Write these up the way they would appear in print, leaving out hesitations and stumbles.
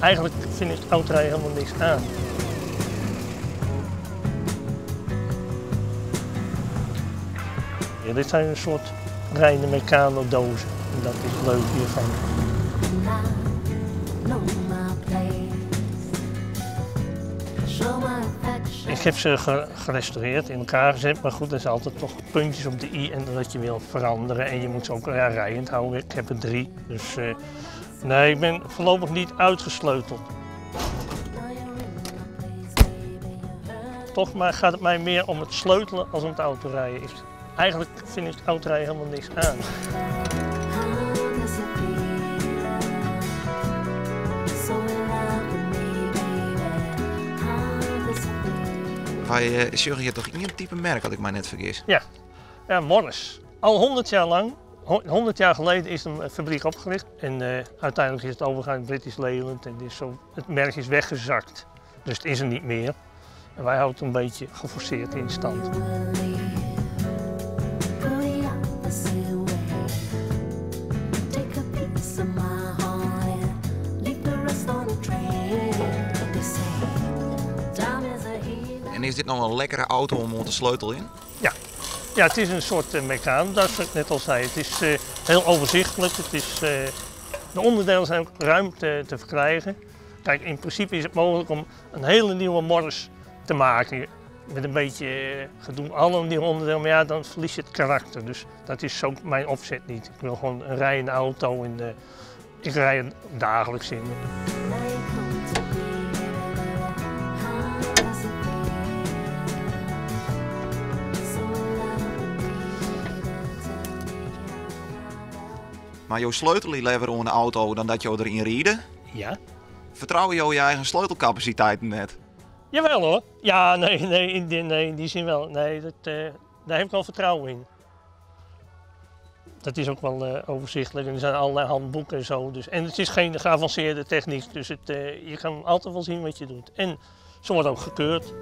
Eigenlijk vind ik autorijden helemaal niks aan. Ja, dit zijn een soort rijdende Meccano-dozen. En dat is leuk hiervan. Ik heb ze gerestaureerd, in elkaar gezet, maar goed, er zijn altijd toch puntjes op de i en dat je wil veranderen. En je moet ze ook, ja, rijdend houden. Ik heb er 3, dus nee, ik ben voorlopig niet uitgesleuteld. Toch maar gaat het mij meer om het sleutelen als om het autorijden. Eigenlijk vind ik het autorijden helemaal niks aan. Wij zorgen hier toch één type merk, had ik mij net vergis? Ja, ja, Morris. Al 100 jaar lang, 100 jaar geleden is een fabriek opgericht. En uiteindelijk is het overgegaan in British Leyland en het merk is weggezakt. Dus het is er niet meer. En wij houden het een beetje geforceerd in stand. En is dit nou een lekkere auto om te sleutelen in? Ja. Ja, het is een soort Meccano, dat is wat ik net al zei. Het is heel overzichtelijk, de onderdelen zijn ook ruim te verkrijgen. Kijk, in principe is het mogelijk om een hele nieuwe Morris te maken. Met een beetje gedoe, alle nieuwe onderdelen, maar ja, dan verlies je het karakter. Dus dat is ook mijn opzet niet. Ik wil gewoon een rijdende auto en ik rij er dagelijks in. Maar jouw sleutel die levert om de auto dan dat je erin rieden? Ja. Vertrouw je je eigen sleutelcapaciteit net? Jawel hoor. Ja, nee, nee, in die, nee, in die zin wel. Nee, daar heb ik wel vertrouwen in. Dat is ook wel overzichtelijk en er zijn allerlei handboeken en zo. Dus, en het is geen geavanceerde techniek, dus je kan altijd wel zien wat je doet. En ze wordt ook gekeurd.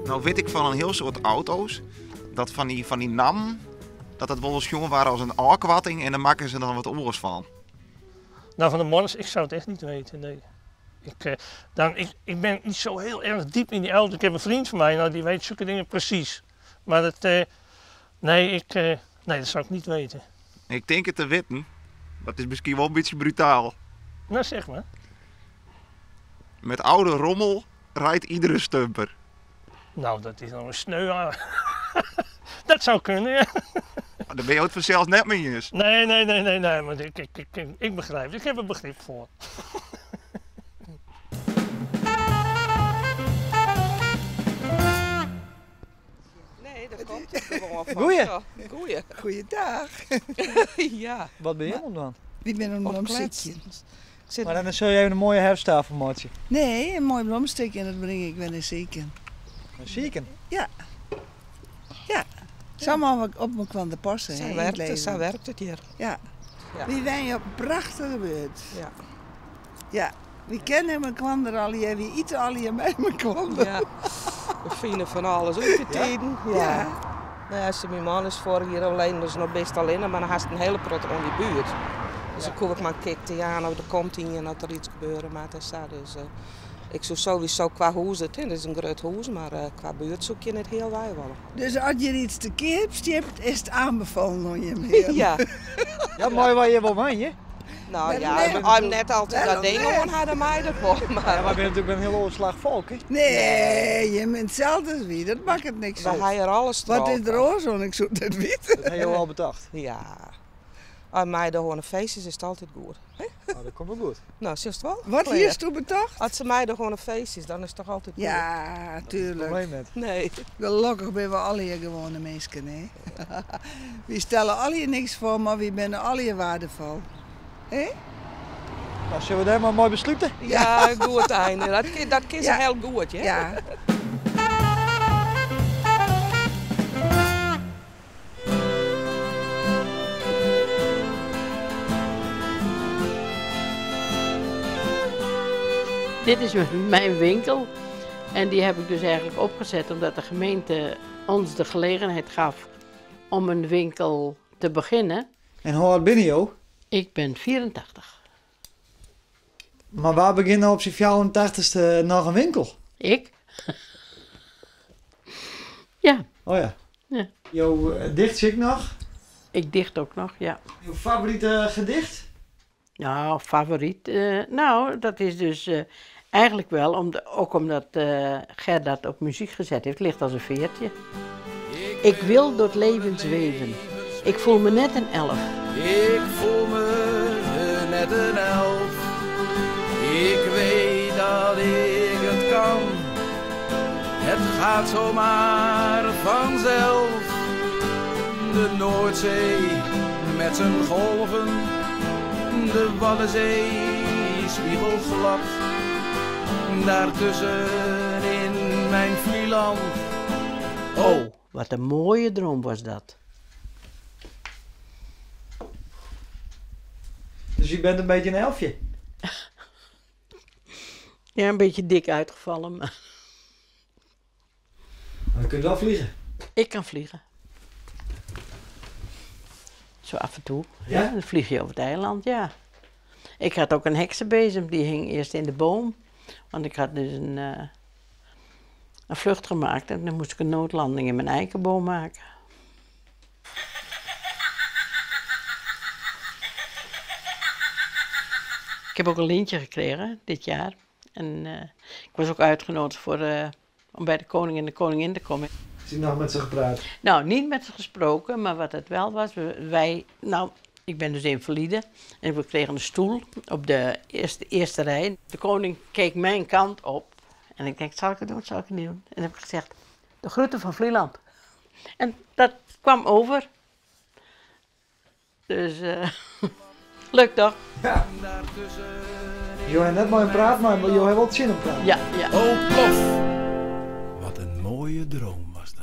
Nou weet ik van een heel soort auto's, dat van die NAM, dat dat wel eens jong waren als een A-kwatting en dan maken ze dan wat oors van. Nou, van de Morris, ik zou het echt niet weten, nee. Ik ben niet zo heel erg diep in die auto. Ik heb een vriend van mij, die weet zulke dingen precies. Maar dat, nee, ik nee, dat zou ik niet weten. Ik denk het te weten, dat is misschien wel een beetje brutaal. Nou, zeg maar. Met oude rommel rijdt iedere stumper. Nou, dat is nou een sneu. Dat zou kunnen, ja. Maar dan ben je het vanzelf net mee eens. Nee, nee, nee, nee, nee, maar ik begrijp het. Ik heb er begrip voor. Nee, dat komt gewoon van. Goeie. Zo. Goeie. Goeiedag. Ja. Wat ben je om dan? Ik ben een Op blomstikje. klets. Zit Maar dan zul je even een mooie herfsttafel maken. Nee, een mooi blomstikje en dat breng ik wel eens zeker. Een zieken? Ja. Ja. Zo maar wat op me kwam de passen, Zo hè, in het leven. werkt het hier. Ja. Ja. Wie wij op een prachtige buurt. Ja. Ja. Wie kennen me kwam er al hier, wie eten al hier bij me kwam er. Ja. We vinden van alles uit de tijden. Ja. Ja. Nou ja, mijn man is vorig jaar alleen, dus nog best alleen, maar dan had een hele prot om die buurt. Dus ik hoef ik maar kijken, ja, nou, er komt hier en dat er iets gebeuren, maar dat is daar dus. Ik zoek sowieso qua huis het, hè. Dat is een groot huis, maar qua buurt zoek je het heel wij wel. Dus als je iets te keer hebt, is het aanbevolen om je meer. Ja. Ja, mooi waar je wel man, hè? Nou Waarom ja, net? ik net altijd dat Waarom ding net? om haar mij dat wel, maar Ja, maar ik ben natuurlijk een heel oorslag volk, hè? Nee, je bent hetzelfde als wie, dat maakt het niks We uit. hebben er alles Wat is trokken. er oorzaak? Ik zoek dat weten. Dat heb je al bedacht. Ja. Als mij de gewoon een feest is, is het altijd goed. Hè? Nou, dat komt wel goed. Nou, zie je het wel? Wat Claire? hier is toen bedacht? Als ze mij de gewoon een feest is, dan is het toch altijd goed? Ja, tuurlijk. Probleem met. Nee. Gelukkig ben we alle hier gewone mensen, hè? We stellen alle hier niks voor, maar we zijn alle hier waardevol. Hè? Nou, zullen we daar maar mooi besluiten? Ja, goed einde. Dat is Ja. heel goed, hè? Ja. Dit is mijn winkel. En die heb ik dus eigenlijk opgezet omdat de gemeente ons de gelegenheid gaf om een winkel te beginnen. En hoe oud ben je? Ik ben 84. Maar waar begint nou op zijn 84ste nog een winkel? Ik? Ja. Oh ja. Ja. Jo dicht ik nog? Ik dicht ook nog, ja. Jouw favoriete gedicht? Nou, favoriet? Nou, dat is dus eigenlijk wel, ook omdat Ger dat op muziek gezet heeft, ligt als een veertje. Ik wil door het leven zweven. Ik voel me net een elf. Ik voel me net een elf. Ik weet dat ik het kan. Het gaat zomaar vanzelf. De Noordzee met zijn golven. De Waddenzee spiegelglad. Daartussen in mijn Vlieland. Oh, wat een mooie droom was dat. Dus je bent een beetje een elfje? Ja, een beetje dik uitgevallen. Maar... Maar je kunt wel vliegen? Ik kan vliegen. Zo af en toe. Ja? Ja, dan vlieg je over het eiland, ja. Ik had ook een heksenbezem, die hing eerst in de boom. Want ik had dus een vlucht gemaakt en dan moest ik een noodlanding in mijn eikenboom maken. Ik heb ook een lintje gekregen dit jaar. En ik was ook uitgenodigd om bij de koning en de koningin te komen. Is hij nog met ze gepraat? Nou, niet met ze gesproken, maar wat het wel was, ik ben dus invalide en we kregen een stoel op de eerste rij. De koning keek mijn kant op en ik denk, zal ik het doen, zal ik het niet doen? En dan heb ik gezegd, de groeten van Vlieland. En dat kwam over. Dus, leuk toch? Ja. Je hebt net maar een praat, maar je hebt wel zin om praten. Ja, ja. Oh, plof! Wat een mooie droom was dat.